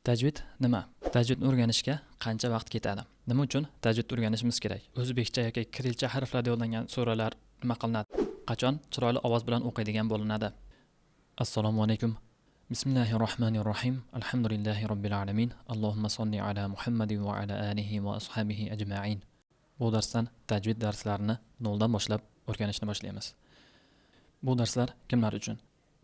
Tajvid nima? Tajvidni o'rganishga qancha vaqt ketadi? Nima uchun tajvid o'rganishimiz kerak? O'zbekcha yoki kirilcha harflarda yozilgan suralar nima qilinadi? Qachon chiroyli ovoz bilan o'qiydigan bo'linadi? Assalomu alaykum. Bismillahirrohmanirrohim. Alhamdulillahi robbil alamin. Allohumma solli ala Muhammadin va ala alihi va ashabihi ajma'in. Bu darsdan tajvid darslarini noldan boshlab o'rganishni boshlaymiz. Bu darslar kimlar uchun?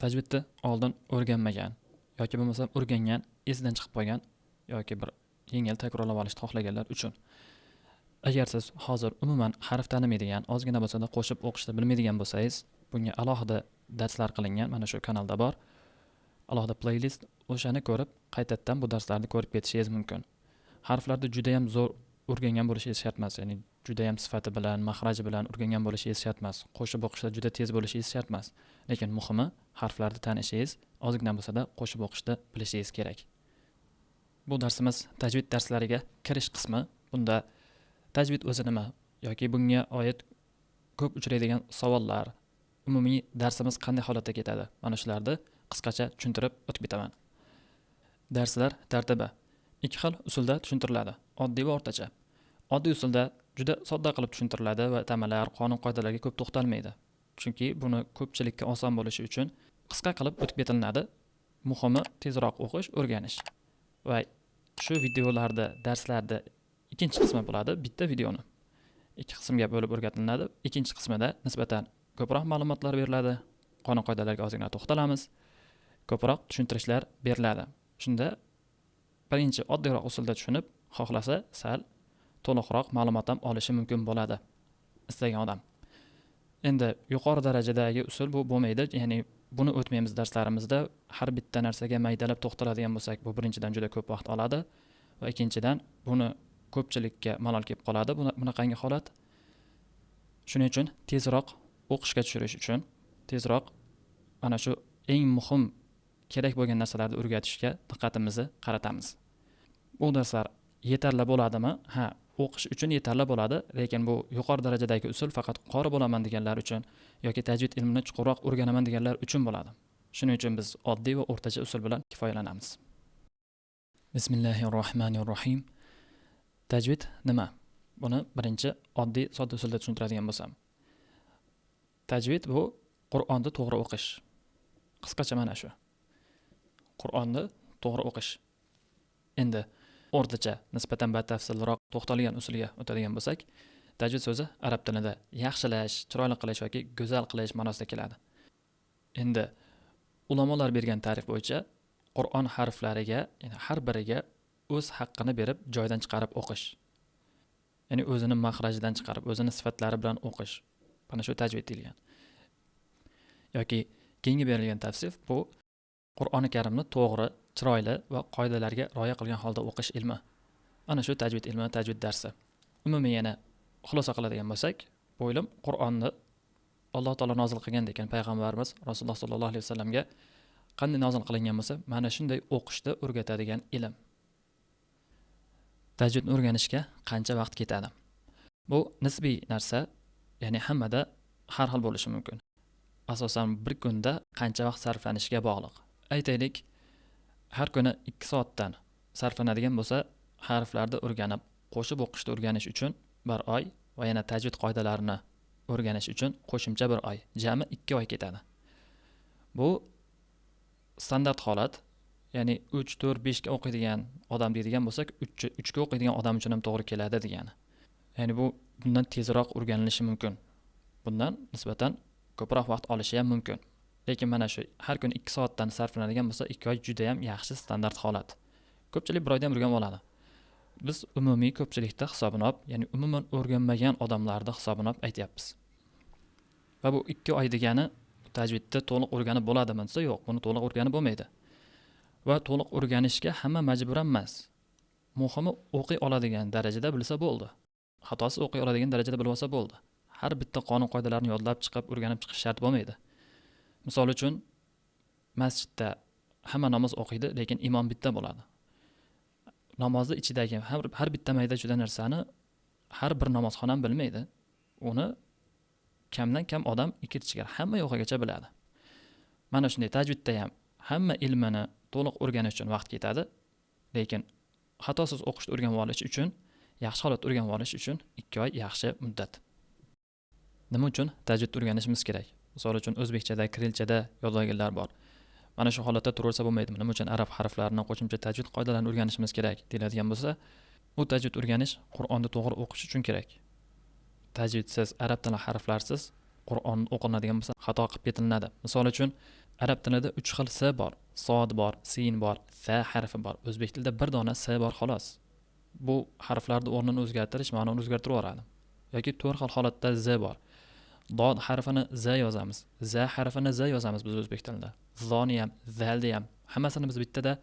Tajvidni oldin o'rganmagan yoki bo'lmasam o'rgangan, esidan chiqib qolgan yoki bir yengil takrorlab olishni xohlaganlar uchun. Agar siz hozir umuman harf tanimaydigan, ozgina bo'lsa-da qo'shib o'qishni bilmaydigan bo'lsangiz, bunga alohida darslar qilingan, mana shu kanalda bor. Alohida playlist, o'shani ko'rib, qaytadan bu darslarni ko'rib ketishingiz mumkin. Harflarni juda ham zo'r o'rgangan bo'lishingiz shart emas, ya'ni juda ham sifati bilan, mahraji bilan o'rgangan bo'lishingiz shart emas. Qo'shib o'qishda juda tez bo'lishingiz shart emas. Lekin muhimi harflarni tanishingiz, ozgina bo'lsa-da qo'shib o'qishni bilishingiz kerak. Bu darsimiz tajvid darslariga kirish qismi. Bunda tajvid o'zi nima yoki bunga oid ko'p uchraydigan savollar, umumiy darsimiz qanday holatda ketadi? Mana shularni qisqacha tushuntirib o'tib ketaman. Darslar tartibi ikki xil usulda tushuntiriladi: oddiy va o'rtacha. Oddiy usulda juda sodda qilib tushuntiriladi va atamalar, qonun-qoidalarga ko'p to'xtalmaydi. Chunki buni ko'pchilikka oson bo'lishi uchun qisqa qilib o'tib ketilinadi. Muhimi tezroq o'qish, o'rganish. Va shu videolarda, darslarda ikkinchi qismi bo'ladi, bitta videoni ikki qismga bo'lib o'rgatilinadi. Ikkinchi qismida nisbatan ko'proq ma'lumotlar beriladi, qonun-qoidalarga ozgina to'xtalamiz, ko'proq tushuntirishlar beriladi. Shunda birinchi oddiyroq usulda tushunib, xohlasa sal to'liqroq ma'lumot ham olishi mumkin bo'ladi istagan odam. Endi yuqori darajadagi usul bu bo'lmaydi, ya'ni buni o'tmaymiz darslarimizda. Har bitta narsaga maydalab to'xtaladigan bo'lsak, bu birinchidan juda ko'p vaqt oladi va ikkinchidan buni ko'pchilikka malol kelib qoladi bunaqangi holat. Shuning uchun tezroq o'qishga tushirish uchun tezroq mana shu eng muhim kerak bo'lgan narsalarni o'rgatishga diqqatimizni qaratamiz. Bu darslar yetarli bo'ladimi? Ha, o'qish uchun yetarli bo'ladi, lekin bu yuqori darajadagi usul faqat qori bo'laman deganlar uchun yoki tajvid ilmini chuqurroq o'rganaman deganlar uchun bo'ladi. Shuning uchun biz oddiy va o'rtacha usul bilan kifoyalanamiz. Bismillahirrohmanirrohim. Tajvid nima? Buni birinchi oddiy sodda usulda tushuntiradigan bo'lsam. Tajvid bu Qur'onni to'g'ri o'qish. Qisqacha mana shu. Qur'onni to'g'ri o'qish. Endi o'rtacha nisbatan batafsilroq to'xtalgan usulga o'tadigan bo'lsak, tajvid so'zi arab tilida yaxshilash, chiroyli qilish yoki go'zal qilish ma'nosida keladi. Endi ulamolar bergan ta'rif bo'yicha Qur'on harflariga, ya'ni har biriga o'z haqqini berib joyidan chiqarib o'qish. Ya'ni o'zini mahrajidan chiqarib, o'zini sifatlari bilan o'qish. Mana shu tajvid deyilgan. Yoki keyingi berilgan tavsif bu Qur'oni Karimni to'g'ri, chiroyli va qoidalarga rioya qilgan holda o'qish ilmi. Ana shu tajvid ilmi, tajvid darsi. Umumiy yana xulosa qiladigan bo'lsak, bu ilm Qur'onni Alloh taolo nozil qilgan ekan payg'ambarimiz Rasululloh sollallohu alayhi vasallamga qanday nozil qilingan bo'lsa, mana shunday o'qishni o'rgatadigan ilm. Tajvidni o'rganishga qancha vaqt ketadi? Bu nisbiy narsa, ya'ni hammada har xil bo'lishi mumkin. Asosan bir kunda qancha vaqt sarflanishiga bog'liq. Aytaylik, har kuni 2 soatdan sarflanadigan bo'lsa, harflarni o'rganib, qo'shib o'qishni o'rganish uchun 1 oy va yana tajvid qoidalarini o'rganish uchun qo'shimcha 1 oy, jami 2 oy ketadi. Bu standart holat, ya'ni 3, 4, 5 ga o'qiydigan odam deydigan bo'lsak, 3 ga o'qiydigan odam uchun ham to'g'ri keladi degani. Ya'ni bu bundan tezroq o'rganilishi mumkin. Bundan nisbatan ko'proq vaqt olishi ham mumkin. Lekin mana shu har kuni 2 soatdan sarflanadigan bo'lsa, 2 oy juda ham yaxshi standart holat. Ko'pchilik 1 oyda ham o'rganib oladi. Biz umumiy ko'pchilikda hisobini olib, ya'ni umuman o'rganmagan odamlarni hisobini olib aytyapmiz. Va bu 2 oy degani tajvidni to'liq o'rganib bo'ladimi desa, yo'q, buni to'liq o'rganib bo'lmaydi. Va to'liq o'rganishga hamma majbur ham emas. Muhimi o'qiy oladigan darajada bilsa bo'ldi. Xatosiz o'qiy oladigan darajada bilib olsa bo'ldi. Har bitta qonun-qoidalarni yodlab chiqib, o'rganib chiqish shart bo'lmaydi. Misol uchun masjidda hamma namoz o'qiydi, lekin imom bitta bo'ladi. Namozni ichidagi har bitta mayda-chuyda narsani har bir namozxon ham bilmaydi. Uni kamdan kam odam ikki-chigar hamma yo'g'igacha biladi. Mana shunday tajvidda ham hamma ilmini to'liq o'rganish uchun vaqt ketadi. Lekin xatosiz o'qishni o'rganib olish uchun, yaxshi holatda o'rganib olish uchun 2 oy yaxshi muddat. Nima uchun tajvid o'rganishimiz kerak? Misol uchun o'zbekchada, kirilchada yodlaganlar bor. Mana shu holatda turaversa bo'lmaydimi? Nima uchun arab harflarini, qo'shimcha tajvid qoidalarini o'rganishimiz kerak deyiladigan bo'lsa, bu tajvid o'rganish Qur'onni to'g'ri o'qish uchun kerak. Tajvidsiz, arab tili harflarsiz Qur'on o'qilinadigan bo'lsa, xato qilib ketilinadi. Misol uchun arab tilida 3 xil s bor. Sod bor, sin bor, sa harfi bor. O'zbek tilida bir dona s bor xolos. Bu harflarning o'rnini o'zgartirish ma'noni o'zgartirib yuboradi. Yoki 4 xil holatda z bor. Dod harfini z yozamiz, z harfini z yozamiz biz o'zbek tilida. Zoni ham, zalni ham, hammasini biz bittada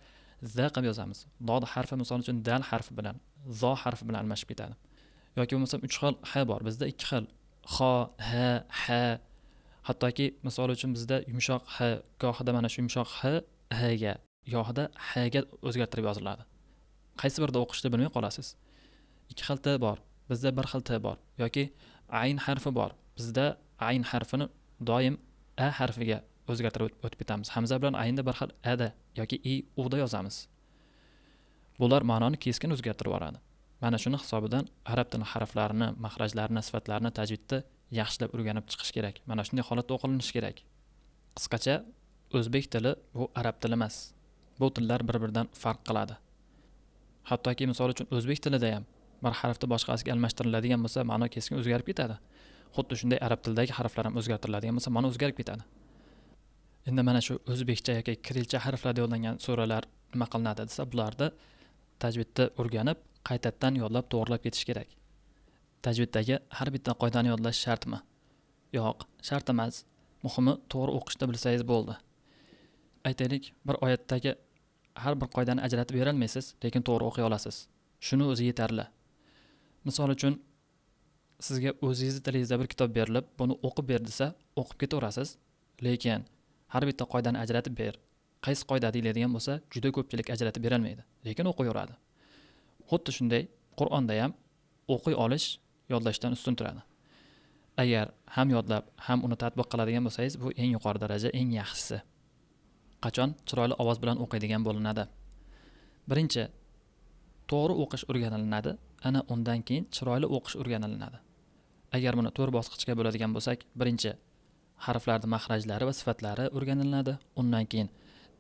z qilib yozamiz. Dod harfi misol uchun dal harfi bilan, zo harfi bilan almashib ketadi. Yoki bo'lmasam 3 xil h bor, bizda 2 xil xo, h, h. Hattoki misol uchun bizda yumshoq h, gohida mana shu yumshoq h h ga, gohida h ga o'zgartirib yoziladi. Qaysi birida o'qishni bilmay qolasiz. 2 xil t bor, bizda 1 xil t bor. Yoki ayn harfi bor. Bizda ayn harfini doim a harfiga o'zgartirib o'tib ketamiz. Hamza bilan aynda bir xil a da yoki i u da yozamiz. Bular ma'noni keskin o'zgartirib yuboradi. Mana shuni hisobidan arab tili harflarini, maxrajlarini, sifatlarini tajvidda yaxshilab o'rganib chiqish kerak. Mana shunday holatda o'qilinishi kerak. Qisqacha, o'zbek tili bu arab tili emas. Bu tillar bir-biridan farq qiladi. Hattoki misol uchun o'zbek tilida ham bir harfni boshqasiga almashtiriladigan bo'lsa, ma'no keskin o'zgarib ketadi. Xuddi shunday arab tilidagi harflar ham o'zgartiriladigan bo'lsa, ma'no o'zgarib ketadi. Endi mana shu o'zbekcha yoki kirilcha harflarda yodlangan suralar nima qilinadi desa, bularni tajvidda o'rganib, qaytadan yodlab, to'g'rilab ketish kerak. Tajviddagi har bitta qoidani yodlash shartmi? Yo'q, shart emas. Muhimi to'g'ri o'qishni bilsangiz bo'ldi. Aytaylik, bir oyatdagi har bir qoidani ajratib bera olmaysiz, lekin to'g'ri o'qiy olasiz. Shuni o'zi yetarli. Misol uchun sizga o'zingizni tilingizda bir kitob berilib, buni o'qib ber desa, o'qib ketaverasiz, lekin har bitta qoidani ajratib ber, qaysi qoida deyiladigan bo'lsa, juda ko'pchilik ajratib bera olmaydi, lekin o'qiyveradi. Xuddi shunday Qur'onda ham o'qiy olish yodlashdan ustun turadi. Agar ham yodlab, ham uni tatbiq qiladigan bo'lsangiz, bu eng yuqori daraja, eng yaxshisi. Qachon chiroyli ovoz bilan o'qiydigan bo'linadi? Birinchi, to'g'ri o'qish o'rganilinadi, ana undan keyin chiroyli o'qish o'rganilinadi. Agar buni 4 bosqichga bo'ladigan bo'lsak, birinchi harflarning maxrajlari va sifatlari o'rganilinadi, undan keyin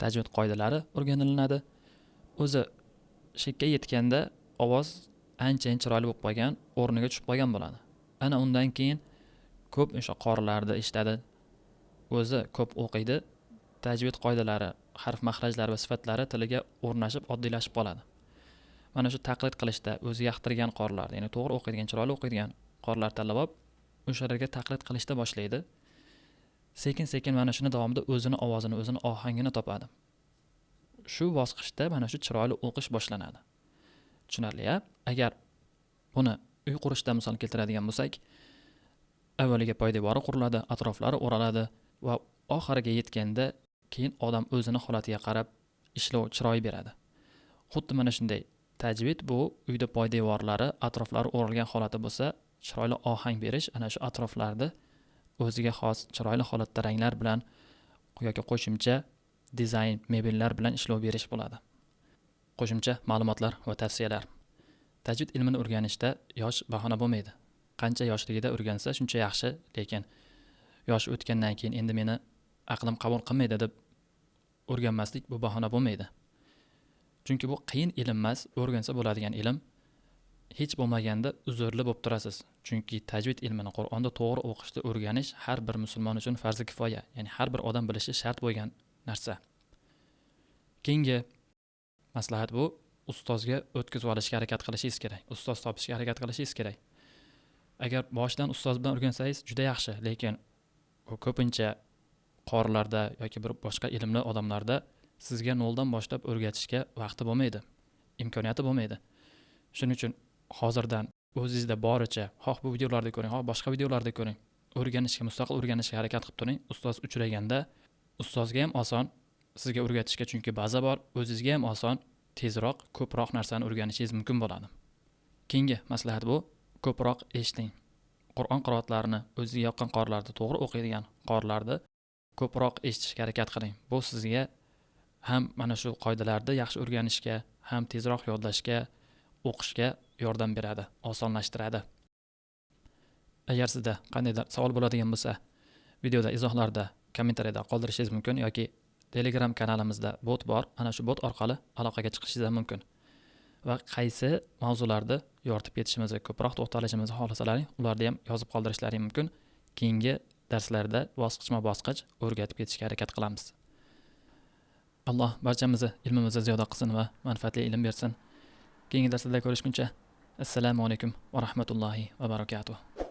tajvid qoidalari o'rganilinadi. O'zi shekka yetganda ovoz ancha chiroyli bo'lib qolgan, o'rniga tushib qolgan bo'ladi. Ana undan keyin ko'p o'sha qorilarda eshitadi, o'zi ko'p o'qiydi, tajvid qoidalari, harf maxrajlari va sifatlari tiliga o'rnashib, oddiylashib qoladi. Mana shu taqlid qilishda o'zi yoqtirgan qorilarni, ya'ni to'g'ri o'qiydigan, chiroyli o'qiydigan qorilar tanlab olib, o'shalarga taqlid qilishda boshlaydi. Sekin-sekin mana shuni davomida o'zini ovozini, o'zini ohangini topadi. Shu bosqichda mana shu chiroyli o'qish boshlanadi. Tushunarli-ya? Agar buni uy qurishda misol keltiradigan bo'lsak, avvaliga poydevori quriladi, atroflari o'raladi va oxiriga yetganda keyin odam o'zini holatiga qarab ishlov chiroy beradi. Xuddi mana shunday tajvid bu uyda poydevorlari, atroflari o'ralgan holati bo'lsa, chiroyli ohang berish ana shu atroflarda o'ziga xos chiroyli holatda ranglar bilan yoki qo'shimcha dizayn mebellar bilan ishlov berish bo'ladi. Qo'shimcha ma'lumotlar va tavsiyalar. Tajvid ilmini o'rganishda yosh bahona bo'lmaydi. Qancha yoshligida o'rgansa shuncha yaxshi, lekin yosh o'tgandan keyin endi meni aqlim qabul qilmaydi deb o'rganmaslik bu bahona bo'lmaydi. Chunki bu qiyin ilm emas, o'rgansa bo'ladigan ilm. Hech bo'lmaganda uzrli bo'lib turasiz. Chunki tajvid ilmini, Qur'onda to'g'ri o'qishni o'rganish har bir musulmon uchun farzi kifoya, ya'ni har bir odam bilishi shart bo'lgan narsa. Keyingi maslahat bu ustozga o'tkazib olishga harakat qilishingiz kerak. Ustoz topishga harakat qilishingiz kerak. Agar boshidan ustoz bilan o'rgansangiz juda yaxshi, lekin ko'pincha qorilarda yoki bir boshqa ilmli odamlarda sizga noldan boshlab o'rgatishga vaqti bo'lmaydi, imkoniyati bo'lmaydi. Shuning uchun hozirdan o'zingizda boricha, xoh bu videolarda ko'ring, xoh boshqa videolarda ko'ring, o'rganishga, mustaqil o'rganishga harakat qilib turing. Ustoz uchraganda ustozga ham oson sizga o'rgatishga, chunki baza bor, o'zingizga ham oson, tezroq, ko'proq narsani o'rganishingiz mumkin bo'ladi. Keyingi maslahat bu ko'proq eshiting. Qur'on qiroatlarini, o'zingizga yoqqan qorilarni, to'g'ri o'qiydigan qorilarni ko'proq eshitishga harakat qiling. Bu sizga ham mana shu qoidalarni yaxshi o'rganishga, ham tezroq yodlashga, o'qishga yordam beradi, osonlashtiradi. Agar sizda qandaydir savol bo'ladigan bo'lsa, videoda izohlarda, kommentariyada qoldirishingiz mumkin yoki Telegram kanalimizda bot bor, ana shu bot orqali aloqaga chiqishingiz ham mumkin. Va qaysi mavzularni yoritib ketishimizni, ko'proq to'xtalishimizni xohlasalaring, ularni ham yozib qoldirishlaring mumkin. Keyingi darslarda bosqichma-bosqich o'rgatib ketishga harakat qilamiz. Alloh barchamizni ilmimizni ziyoda qilsin va manfaatli ilm bersin. Keyingi darslarda ko'rishguncha, assalomu alaykum va rahmatullohi va barakatuh.